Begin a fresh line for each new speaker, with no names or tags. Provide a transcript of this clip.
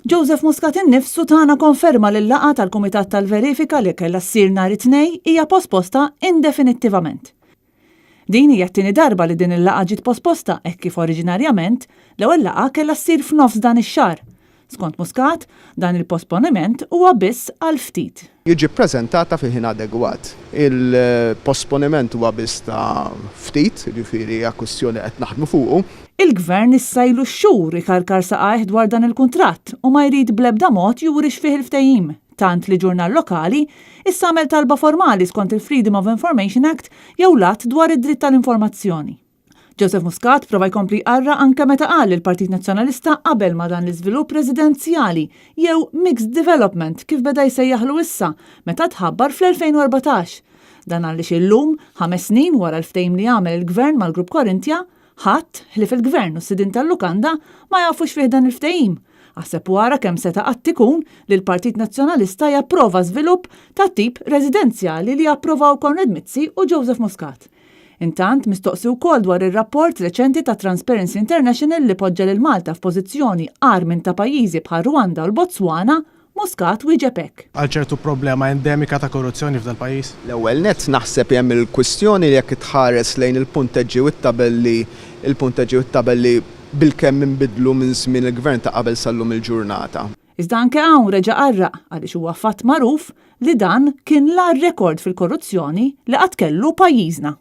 Joseph Muscat innifsu tana konferma li l-laqgħa tal-Kumitat tal-Verifika li kellha ssir nhar it-Tnejn hija posposta indefinittivament. Din hija t-tieni darba li din il-laqgħa ġiet posposta hekk kif oriġinarjament l-ewwel laqgħa kellha ssir f'nofs dan ix-xahar. Skont Muscat, dan il-posponiment huwa biss għal ftit.
Jiġi ppreżentata fil-ħin adegwat. Il-posponiment huwa biss ta' ftit, jiġifieri hija kwistjoni qed naħdmu fuqu.
Il-Gvern issa ilu x-xhur ikarkar saqajh dwar dan il-kuntratt u ma jrid bl-ebda mod juri x'fih il-ftehim, tant li ġurnal lokali issa għamel talba formali skont il-Freedom of Information Act jew l-Att dwar id-Dritt tal-Informazzjoni. Joseph Muscat prova jkompli jqarraq anke meta qal li l-Partit Nazzjonalista qabel ma' dan l-iżvilupp residenzjali jew mixed development kif beda jsejjaħlu issa meta tħabbar fl-2014. Dan għaliex illum, ħames snin wara l-ftehim li għamel il-Gvern mal-Grupp Corinthia, Ħadd, ħlief il-Gvern u s-sidien tal-lukanda, ma jafu x'fih dan il-ftehim. Aħseb u ara kemm seta' qatt ikun li l-Partit Nazzjonalista japprova żvilupp ta' tip residenzjali li approvaw Konrad Mizzi u Joseph Muscat. Intant, mistoqsi wkoll dwar ir-rapport reċenti ta' Transparency International li poġġa lil Malta f'pożizzjoni agħar minn ta' pajjiżi bħar-Rwanda u l-Botswana, Muscat wieġeb hekk.
Għal ċertu problema endemika ta' korruzzjoni f'dal-pajjiż?
L-ewwel nett naħseb hemm il-kwistjoni li jekk tħares lejn il-punteġġi u t-tabelli, il-punteġġi u t-tabelli bilkemm inbidlu minn żmien il-Gvern ta' qabel sal-lum il-ġurnata.
Iżda anke hawn reġa' qarraq għaliex huwa fatt magħruf li dan kien l-agħar rekord fil-korruzzjoni li qatt kellu pajjiżna.